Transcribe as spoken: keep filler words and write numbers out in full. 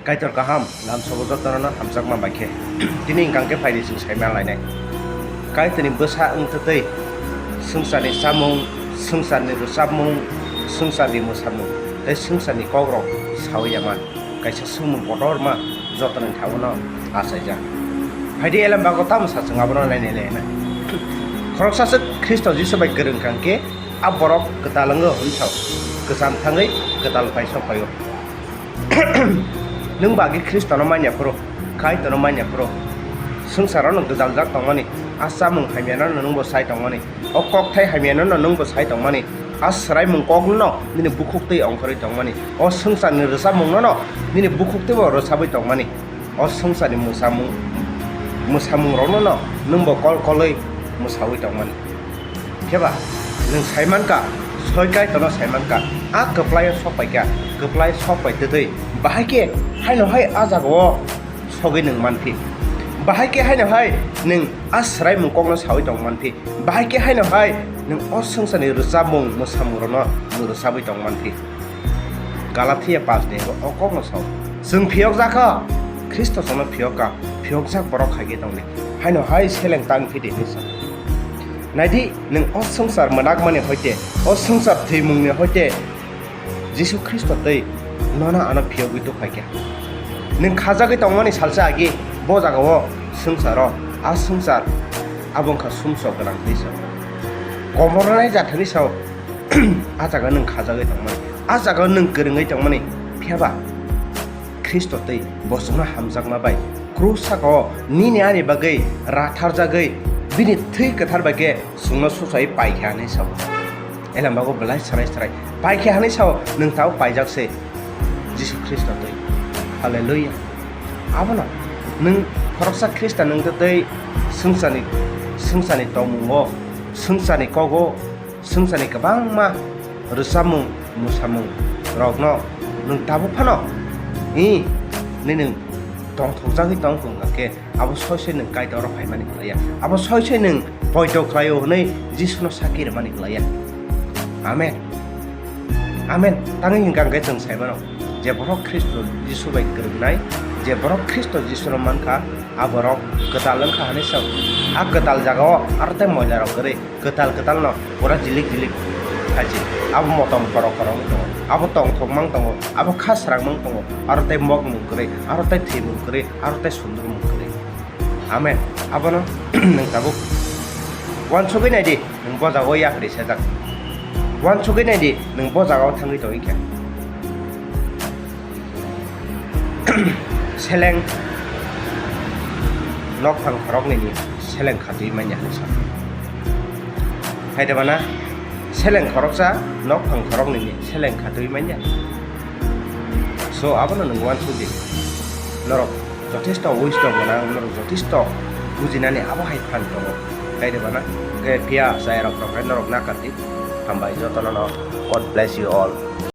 Kaitor kaham, lam sobo jotono hamjakma bai khe. Tini hwnkha khe phaidi chwng saima lainai. Kaitorni bwsa wngtwtwi swngcharni chamung, swngcharni rwchapmung, swngcharni mwsamung tei swngcharni kokrok sawi ya man. Kaisa swngmung kotorma jotoni thagono achaijak. Phaidi elem bago tamo sa chwng abono nainai lainai. Khoroksa swk Khristo Jisu bai kwrwng kha hwnkhe a borok kwtal wngo hwn sao, kwcham thangwi kwtal pai sok phaio. Nwng bagi Khristono manya phuru, Kaitorno manya phuru, swngcharo nwng gwjaljak tongmani, a chamung hamyano nwngbo sai tongmani, o kokthai hamyano nwngbo sai tongmani, a swraimung kokno nini bukhuk twi ongkhorwi tongmani, o swngcharni rwchapmungno nini bukhuk twibo rwchapwi tongmani, o swngcharni mwsamung, mwsamungrokno nwngbo kol kolwi mwsawi tongmani. Phiya ba nwng sai man kha, soi Kaitorno sai man kha, a kwplaio sok pai kha, kwplai sok pai twtwi, bahai khe haino hai a jagao sogwi nwng man phi, bahai khe haino hai nwng a swraimung kokno sawi tong man phi, bahai khe haino hai nwng o swngcharni rwchapmung mwsamungrokno nwng rwchabwi tong man phi. Galatia paanch ni o kokno sao, chwng phiyokjak kha, Khristo chwngno phiyok kha, phiyokjak borok hai khe tongdi. Haino hai seleng tang phi di hinwi sa. Naidi, nwng o swngchar mwnakmani hoite, o swngchar thwimungni hoite Jisu Khristo twi nono ano phiyogwi tukhai kha. Nwng khajagwi tongmani salsa agi bo jagao swngcharo, a swngchar abo wngkha sumsok gwnang hinwi sao. Komornai jathani sao, a jaga nwng khajagwi tongmani, a jaga nwng kwrwngwi tongmani, phiya ba Khristo twi bo chwngno hamjakma bai krus sakao nini ani bagwi ratharjagwi bini thwi kwthar bai khe chwngno suchai pai kha hinwi sao. Elem bago belai sarai sarai pai kha hinwi sao, nwng tao paijak se Jisu Khristo twi. Hallelujah. Abono nwng khoroksa Khristian wngtwi tei swngcharni, swngcharni tongmungo, swngcharni kogo, swngcharni kwbangma rwchapmung, mwsamung rokno nwng tabuk phano, i, nini tongthokjagwi tong wng kha khe, abo soi soi nwng Kaitor oro phaimani kwlaiya, abo soi soi nwng poito khlaio hwnwi Jisuno sakhi rwmani kwlaiya. Amen. Amen. Tangwi hwnkha hwnkhe chwng sai mano, je borok Khristo Jisu bai kwrwngnai, je borok Khristo Jisuno mankha, a borok kwtal wngkha hinwi sao. A kwtal jagao aro tei moila rok kwrwi, kwtal kwtal no pura jilik jilik khachi. Abo motom khoro khoro wng tongo, abo tongthok mang tongo, abo kha srang mang tongo, aro tei mok mung kwrwi, aro tei thwi mung kwrwi, aro tei sundru mung kwrwi. Amen. Abono nwng tabuk uansugwi nai di, nwng bo jagao yapri sejak. Uansugwi nai di, nwng bo jagao thangwi tongwi kha. Seleng nokphang khoroknwi ni seleng khatwi manya hinwi sa. Hai de bana seleng khoroksa nokphang khoroknwi ni seleng khatwi manya. So, abono nwng uansuk di. Norok jothesto wisdom gwnang, norok jothesto bujinani abo hai phan tongo. Kaitor bana, khe phiya chayarok tong khe norok nakar di. Hambai jotono no. God bless you all.